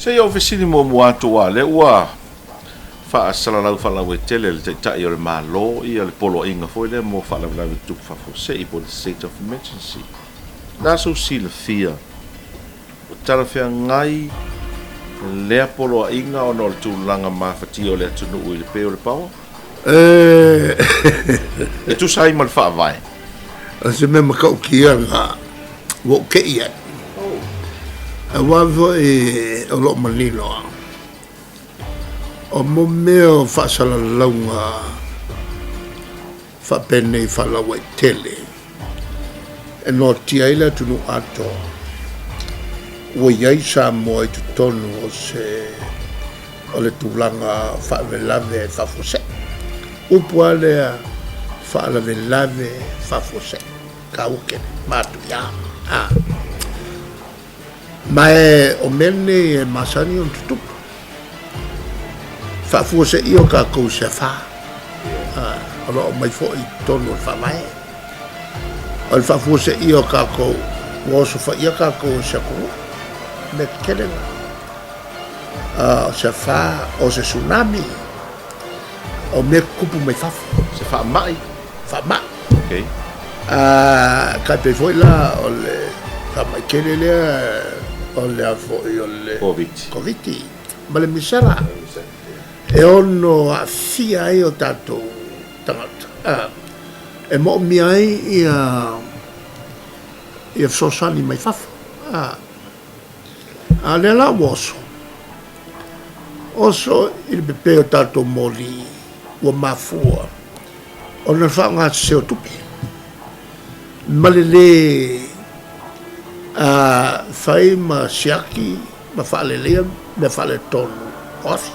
Se i ou fesili muamua atu aua o lea ua faasalalau faalauaitele e le Taitai o le Malo ia le poloaiga foi lea mo faalavelave tutupu faafuasei po o le State of Emergency. O le a sou silafia ua talafeagai lea poloaiga ona o le tulaga mafatia o le atunuu i le pe o le paoa? E tusa ai ma le Faavae. O se mea matautia lena ua ou te i ai. Aua foi o lo o manino lava, o mo mea o faasalalauga faapenei faalauaitele e noatia ai le atunuu atoa, ua i ai Samoa i totonu o se o le tulaga faalavelave faafuasei. Upu lava lea faalavelave faafuasei, taua tele, matuia. Ma o mea nei e masani ona tutupu. Faafuaseia o tatou i se afa, o lo o aumai foi i totonu o le Faavae. O le faafuaseia o tatou, ua osofaia tatou e se atunuu, mea tetele na. O se afa, o se tsunami, o mea tutupu mai fafo. Se faamai. Faamai. Okay. Tai pei foi la o le faamai tele lea o le a foi o le Koviti. Koviti ma le misela e ono aafia ai o tatou tagata e moomia ai ia ia fesoasoani mai fafo. A o lea la ua oso, oso i le pepe o tatou moli ua mafua ona le faaaogasese o tupe ma le lē fai ma siaki ma faaleleia mea faaletonu o afi.